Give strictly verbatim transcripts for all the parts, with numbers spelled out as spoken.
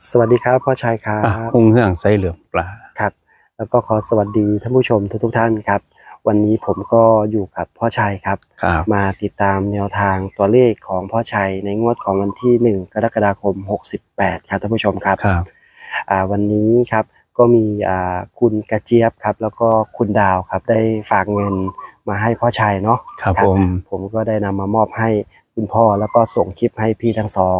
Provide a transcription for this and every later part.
สวัสดีครับพ่อชัยครั อ่ะ บ ฮุงเฮืองใสเหลืองปลา ครับ แล้วก็ขอสวัสดีท่านผู้ชมทุกๆท่านครับ วันนี้ผมก็อยู่กับพ่อชัยครับ ครับ มาติดตามแนวทางตัวเลขของพ่อชัยในงวดของวันที่หนึ่งกรกฎาคมหกสิบแปดครับท่านผู้ชมครับ ครับ อ่าวันนี้ครับก็มีอ่าคุณกระเจี๊ยบครับ แล้วก็คุณดาวครับได้ฝากเงินมาให้พ่อชัยเนาะ ครับผม ผมก็ได้นำมามอบให้คุณพ่อแล้วก็ส่งคลิปให้พี่ทั้งสอง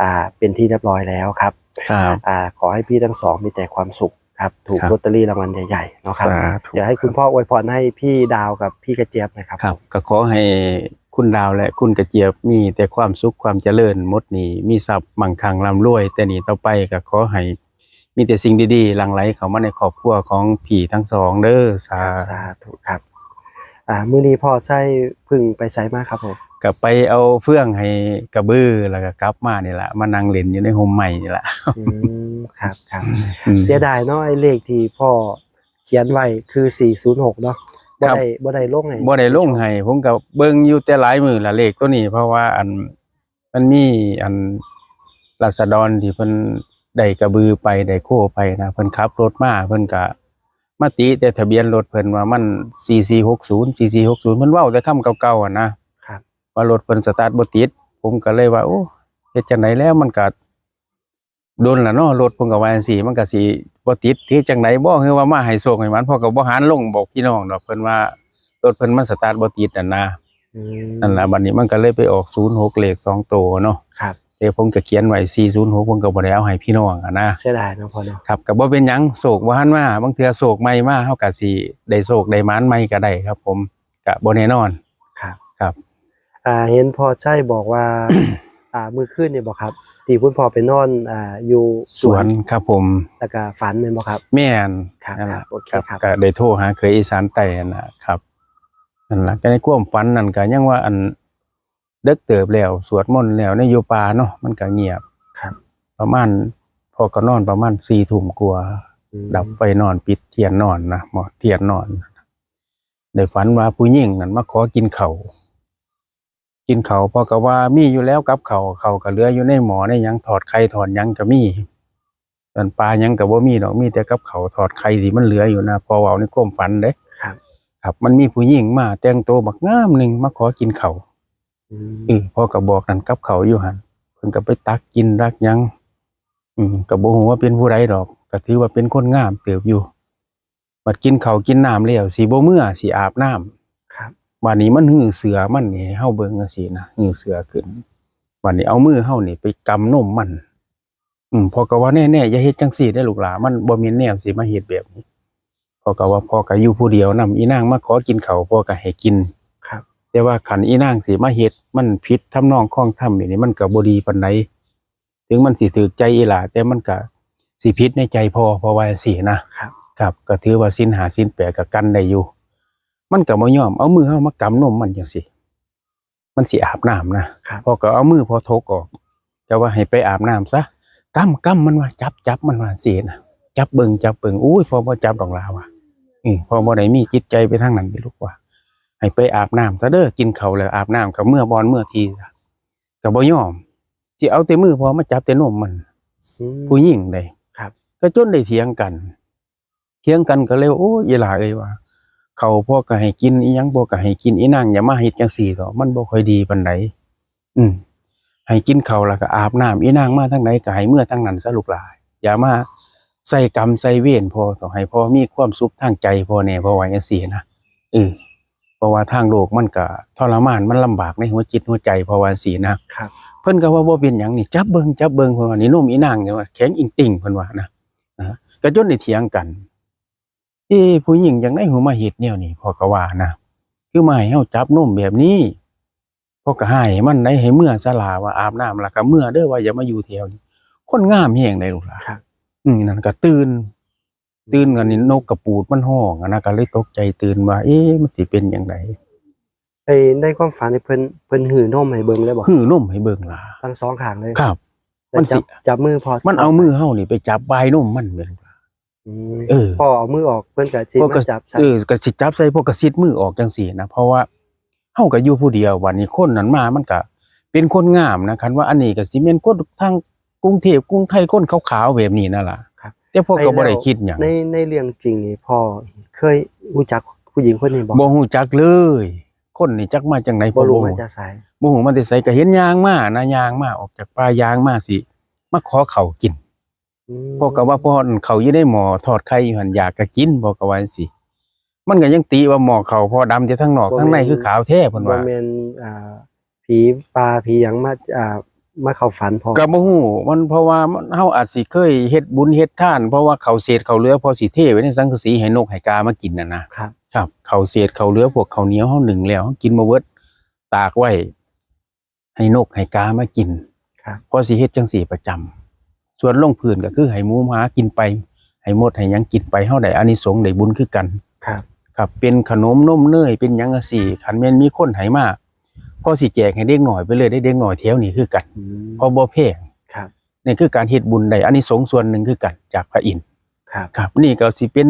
อ่าเป็นที่เรียบร้อยแล้วครับ ครับ อ่าขอให้พี่ทั้งสองมีแต่ความสุขครับ ถูก ครับ ลอตเตอรี่รางวัลใหญ่ๆเนาะครับ สาธุ เดี๋ยวให้คุณพ่ออวยพรให้พี่ดาวกับพี่กระเจี๊ยบนะครับ ครับ ก็ขอให้คุณดาวและคุณกระเจี๊ยบมีแต่ความสุขความเจริญ หมดหนี้มีทรัพย์มั่งคั่งร่ำรวย แต่นี้ต่อไปก็ขอให้มีแต่สิ่งดีๆหลั่งไหลเข้ามาในครอบครัวของพี่ทั้งสองเด้อ สา ครับสาธุครับ อ่ามื้อนี้พ่อชัยเพิ่งไปไสมาครับผม ก็ไปเอาเฟืองให้กระบือแล้วก็กลับมานี่แหละ มานั่งเล่นอยู่ในโฮมไม้นี่แหละ อืมครับครับ อืม เสียดายเนาะไอ้เลขที่พ่อเขียนไว้คือสี่ศูนย์หกเนาะ ครับ บ่ได้บ่ได้ลงให้ บ่ได้ลงให้ ผมก็เบิ่งอยู่แต่หลายมื้อละเลขตัวนี้ เพราะว่าอันมันมีอันราษฎรที่เพิ่นได้กระบือไปได้โคไปนะ เพิ่นขับรถมา เพิ่นก็มาติแต่ทะเบียนรถเพิ่นว่ามันสี่สี่หกศูนย์ สี่สี่หกศูนย์ เพิ่นเว้าแต่คำเก่าๆอะนะ ครับ ว่ารถเพิ่นสตาร์ทบ่ติด ผมก็เลยว่า โอ้ เฮ็ดจังได๋แล้ว มันก็โดนล่ะเนาะ รถเพิ่นก็ว่าจังซี่ มันก็สิบ่ติด สิจังได๋บ่ คือว่ามาให้โชคให้หมาน พ่อก็บ่หันลงบอกพี่น้องดอก เพิ่นว่ารถเพิ่นมันสตาร์ทบ่ติดนั่นนะ อืม นั่นล่ะ บัดนี้มันก็เลยไปออกศูนย์หก เลขสองโตเนาะ ครับ แต่ผมก็เขียนไว้สี่ศูนย์หก ผมก็บ่ได้เอาให้พี่น้องอะนะ เสียดายเนาะพ่อเนาะ ครับ ก็บ่เป็นหยัง โชคบ่ทันมา บางเทื่อโชคใหม่มา เฮาก็สิได้โชคได้หมานใหม่ก็ได้ครับผม ก็บ่แน่นอน ครับ ครับ อ่าเห็นพ่อชัยบอกว่า อ่ามื้อคืนนี่บ่ครับ ที่คุณพ่อไปนอนอ่าอยู่ สวนครับผม แล้วก็ฝันแม่นบ่ครับ แม่น ครับ นั่น ครั ล่ะ บโอเค ครับ ครับ ก็ได้โทรหาเขยอีสานใต้นั่นนะครับ นั่นล่ะ ก็ในความฝันนั่นก็ยังว่าอันเดิกเติบแล้ว สวดมนต์แล้วในอยู่ป่าเนาะ มันก็เงียบ ครับ ประมาณ พ่อก็นอนประมาณสี่ทุ่มกว่า อืม ดับไฟนอน ปิดเทียนนอนนะ หมอดเทียนนอน ได้ฝันว่าผู้หญิงนั่นมาขอกินข้าว กินข้าว พ่อก็ว่ามีอยู่แล้วกับข้าว ข้าวก็เหลืออยู่ในหม้อในหยัง ทอดไข่ทอดหยังก็มี อันปลาหยังก็บ่มีดอก มีแต่กับข้าวทอดไข่ที่มันเหลืออยู่นะ พ่อเว้าในความฝันเด้ ครับ ครับ มันมีผู้หญิงมาแต่งตัวบักงามหนึ่งมาขอกินข้าว อืม เออ พ่อก็บอกนั่นกับข้าวอยู่หั่น เพิ่นก็ไปตักกินตักหยัง อืม ก็บ่ฮู้ว่าเป็นผู้ใดดอก ก็ถือว่าเป็นคนงามเติบอยู่ บัดกินข้าวกินน้ำแล้ว สิบ่เมือ สิอาบน้ำ ครับ บัดนี้มันหื้อเสื้อมันนี่ให้เฮาเบิ่งจังซี่นะ หื้อเสื้อขึ้น บัดนี้เอามือเฮานี่ไปกำนมมัน อืม พ่อก็ว่า แน่ๆ อย่าเฮ็ดจังซี่เด้อลูกหลาน มันบ่แม่นแนวสิมาเฮ็ดแบบนี้ พ่อก็ว่า พ่อก็อยู่ผู้เดียวนำ อีนางมาขอกินข้าว พ่อก็ให้กิน ครับ แต่ว่าคันอีนางสิมาเฮ็ด มันผิดทำนองคลองธรรมนี่ มันก็บ่ดีปานใด ถึงมันสิถูกใจอีหล่า แต่มันก็สิผิดในใจพ่อ พ่อว่าจังซี่นะ ครับ ครับ ก็ถือว่าศีลห้าศีลแปดก็กันได้อยู่ มันก็บ่ยอม เอามือเฮามากำนมมันจังซี่ มันสิอาบน้ำนะ ครับ พ่อก็เอามือพ่อถกออก แต่ว่าให้ไปอาบน้ำซะ กำ กำ มันว่า จับ จับ มันว่าจังซี่นะ จับเบิ่ง จับเบิ่ง โอ้ย พ่อบ่จับดอกหล่าว่ะ อืม พ่อบ่ได้มีจิตใจไปทางนั้นเด้ลูกว่ะ ให้ไปอาบน้ำซะเด้อ กินข้าวแล้วอาบน้ำก็เมือบ่อนเมือที่ซะ ก็บ่ยอม สิเอาแต่มือพ่อมาจับแต่นมมัน อืม ผู้หญิงเด้ ครับ ก็จนได้เถียงกัน เถียงกันก็เลย โอ้ย อีหล่าเอ้ยว่า ข้าวพ่อก็ให้กิน อีหยังพ่อก็ให้กิน อีนางอย่ามาเฮ็ดจังซี่เถาะ มันบ่ค่อยดีปานใด อืม ให้กินข้าวแล้วก็อาบน้ำ อีนางมาทางใดก็ให้เมือทางนั้นซะลูกหล่า อย่ามาใส่กรรมใส่เวรพ่อเถาะ ให้พ่อมีความสุขทางใจพ่อแน่ พ่อว่าจังซี่นะ เออ เพราะว่าทางโลกมันก็ทรมาน มันลำบากในหัวจิตหัวใจ พ่อว่าจังซี่นะ ครับ เพิ่นก็ว่า บ่เป็นหยังนี่ จับเบิ่ง จับเบิ่ง เพิ่นว่า นี่นมอีนางนี่ว่าแข็งอิงติ่ง เพิ่นว่านะ นะ ก็จนได้เถียงกัน เอ้ ผู้หญิงจั่งใด๋หือมาเฮ็ดแนวนี้ พ่อก็ว่านะ คือมาให้เฮาจับนมแบบนี้ พ่อก็ฮ้ายให้มันได้ ให้เมือซะหล่าว่า อาบน้ำแล้วก็เมือเด้อ ว่าอย่ามาอยู่แถวนี้ คนงามแฮงเด้ลูกหล่า ครับ อืม นั่นก็ตื่น ตื่นกันนี่นกกระปูดมันฮ้องอะนะ ก็เลยตกใจตื่นว่า เอ๊ะ มันสิเป็นจั่งใด๋ ไอ้ในความฝันนี่เพิ่น เพิ่นหื้อนมให้เบิ่งเลยบ่ หื้อนมให้เบิ่งหล่า ทั้งสองข้างเลย ครับ แล้ว มันสิ จับ จับมือพ่อ มันเอามือเฮานี่ไปจับปลายนมมันแม่น อืม เออ พ่อเอามือออกเพิ่นก็สิ พ่อก็ มาจับใส่ เออ ก็สิจับใส่ พ่อก็ซิดมือออกจั่งซี่นะ เพราะว่าเฮาก็อยู่ผู้เดียว บัดนี้คนนั้นมามันก็เป็นคนงามนะ คันว่าอันนี้ก็สิแม่นคนทาง กรุงเทพฯ กรุงไทย คนขาวๆแบบนี้นั่นล่ะ ครับ แต่พ่อก็บ่ได้คิดหยัง ในในเรื่องจริงนี่พ่อเคยรู้จักผู้หญิงคนนี้บ่ บ่ฮู้จักเลย คนนี่จักมาจังได๋ บ่รู้ พ่อบ่ มา ฮู้ จากไส บ่ฮู้มาแต่ไส ก็เห็นย่างมานะ ย่างมาออกจากป่า ย่างมาสิมาขอข้าวกิน อืม พ่อก็ว่า พ่อ ข้าวอยู่ในหม้อทอดไข่อยู่หั่น อยากก็กิน พ่อก็ว่าจังซี่ มันก็ยังติว่าหม้อข้าวพ่อดำแต่ทางนอก ทางในคือขาวแท้ เพิ่น บ่ ว่า แม่นอ่าผีป่าผีหยังมาอ่ามาเข้าฝันพ่อ ก็บ่ฮู้ มันเพราะว่ามัน เฮาอาจสิเคยเฮ็ดบุญเฮ็ดทาน เพราะว่าข้าวเศษข้าวเหลือพ่อสิเทไว้ในสังกะสีให้นกให้กามากินน่ะนะ ครับ ครับ ข้าวเศษข้าวเหลือพวกข้าวเหนียวเฮานึ่งแล้ว เฮากินบ่เบิด ตากไว้ ให้นกให้กามากิน ครับ พ่อสิเฮ็ดจังซี่ประจำ ส่วนลงพื้นก็คือให้หมูหมากินไป ให้มดให้หยังกินไป เฮาได้อานิสงส์ได้บุญคือกัน ครับ ครับ เป็นขนมนมเนย เป็นหยังจังซี่ คันแม่นมีคนให้มา พ่อสิแจกให้เด็กน้อยไปเลย ได้เด็กน้อยแถวนี้คือกัน อืม เพราะบ่แพง ครับ นี่คือการเฮ็ดบุญได้อานิสงส์ส่วนหนึ่งคือกันจากพระอินทร์ ครับ ครับ นี่ก็สิเป็น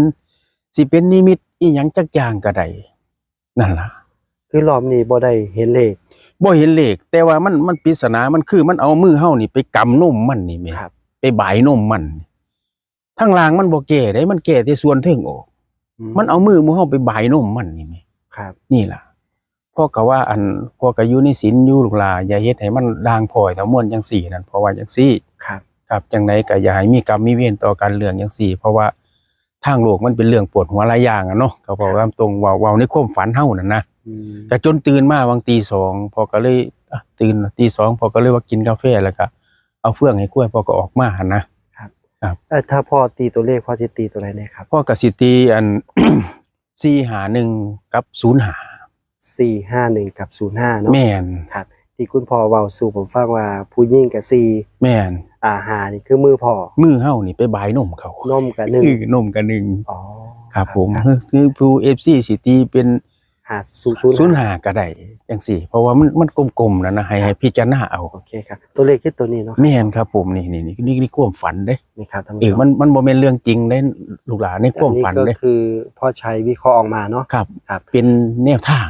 สิเป็นนิมิตอีหยังจักอย่างก็ได้ นั่นล่ะ คือรอบนี้บ่ได้เห็นเลข บ่เห็นเลข แต่ว่ามัน มันปริศนา มันคือมันเอามือเฮานี่ไปกำนมมันนี่แหม ครับ ไปบายนมมัน ทางล่างมันบ่แก่เด้ มันแก่แต่ส่วนเทิงออก อื มันเอามือหมู่เฮาไปบายนมมันนี่แหม ครับ นี่ล่ะ พ่อก็ว่าอัน พ่อก็อยู่ในศีลอยู่ลูกหลาน อย่าเฮ็ดให้มันด่างพร้อยเถาะมวลจังซี่นั่น เพราะว่าจังซี่ ครับ ครับ จังใดก็อย่าให้มีกรรมมีเวรต่อกันเรื่องจังซี่ เพราะว่าทางโลกมันเป็นเรื่องปวดหัวหลายอย่างอะเนาะ ก็เว้า ครับ ตามตรง เว้า เว้าในความฝันเฮานั่นนะ อืม ก็จนตื่นมาหว่างตีสอง พ่อก็เลยอ่ะ ตื่นตีสอง พ่อก็เลยว่ากินกาแฟ แล้วก็เอาเฟืองให้กล้วย พ่อก็ออกมาหั่นนะ เอ่อถ้าพ่อตีตัวเลขพ่อสิตีตัวใดแน่ครับ พ่อก็สิตีอัน สี่ห้าหนึ่ง กับ ศูนย์ห้า สี่ห้าหนึ่ง กับ ศูนย์ห้า เนาะ แม่น ครับ ที่คุณพ่อเว้าสู่ผมฟังว่าผู้หญิงก็สี่ แม่น อ่าห้านี่คือมือพ่อ มือเฮานี่ไปบายนมเขา นมก็หนึ่ง คือนมก็หนึ่ง อ๋อ ครับผม คือ คือผู้ เอฟซี สิตีเป็น ห้าศูนย์ศูนย์ ศูนย์ห้า ก็ได้จังซี่ เพราะว่ามัน มันกลมๆนั่นนะ ให้ ให้พิจารณาเอา โอเคครับ ตัวเลขคือตัวนี้เนาะ แม่นครับผม นี่ นี่ นี่ นี่ นี่ความฝันเด้ นี่ครับท่านผู้ เออ ชม มัน มันบ่แม่นเรื่องจริงเด้ ลูกหลาน ในความฝัน อันนี้ เด้ ก็คือพ่อชัยวิเคราะห์ออกมาเนาะ ครับ ครับ เป็นแนวทาง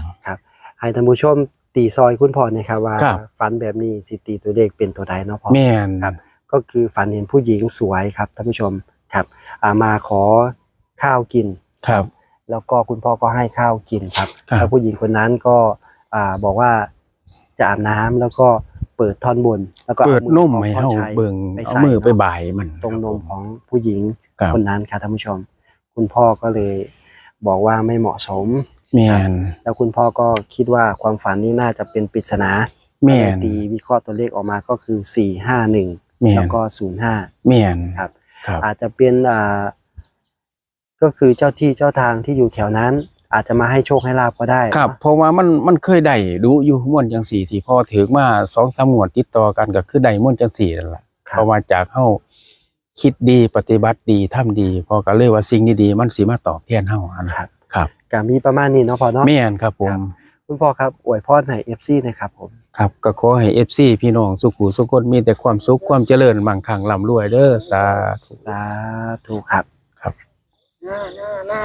ให้ท่านผู้ชมตีซอยคุณพ่อหน่อยครับว่า ครับ ฝันแบบนี้สิตีตัวเลขเป็นตัวใดเนาะพ่อ แม่น ครับ ก็คือฝันเห็นผู้หญิงสวยครับท่านผู้ชมครับ อ่ามาขอข้าวกิน ครับ แล้วก็คุณพ่อก็ให้ข้าวกินครับ ครับ แล้วผู้หญิงคนนั้นก็อ่าบอกว่าจะอาบน้ำแล้วก็เปิดท่อนบน แล้วก็ เปิดนมให้เฮา อมือของพ่อชัย เบิ่ง ไป เอา ใส่ มือไปบายมัน ตรงนมของผู้หญิง ครับ คนนั้นครับท่านผู้ชม คุณพ่อก็เลยบอกว่าไม่เหมาะสม แม่น แล้วคุณพ่อก็คิดว่าความฝันนี้น่าจะเป็นปริศนา แม่น ตีวิเคราะห์ตัวเลขออกมาก็คือสี่ห้าหนึ่ง แม่น แล้วก็ศูนย์ห้า แม่น ครับ ครับ อาจจะเป็นอ่าก็คือเจ้าที่เจ้าทางที่อยู่แถวนั้น อาจจะมาให้โชคให้ลาบก็ได้ ครับ เนาะ เพราะว่ามัน มันเคยได้ดูอยู่ม่วนจังซี่ ที่พ่อถืกมาสองสามงวดติดต่อกัน ก็คือได้ม่วนจังซี่นั่นล่ะ ครับ เพราะว่าจากเฮาคิดดีปฏิบัติดีทำดี พ่อก็เลยว่าสิ่งดีๆมันสิมาตอบแทนเฮาหั่น ครับ ครับ ก็มีประมาณนี้เนาะพ่อเนาะ แม่นครับผม ครับ คุณพ่อครับอวยพรให้ เอฟซี หน่อยครับผม ครับ ก็ขอให้ เอฟซี พี่น้องสุขุสุขคนมีแต่ความสุขความเจริญมั่งคั่งร่ำรวยเด้อ สาธุ สาธุครับ ครับ น่าน่าน่า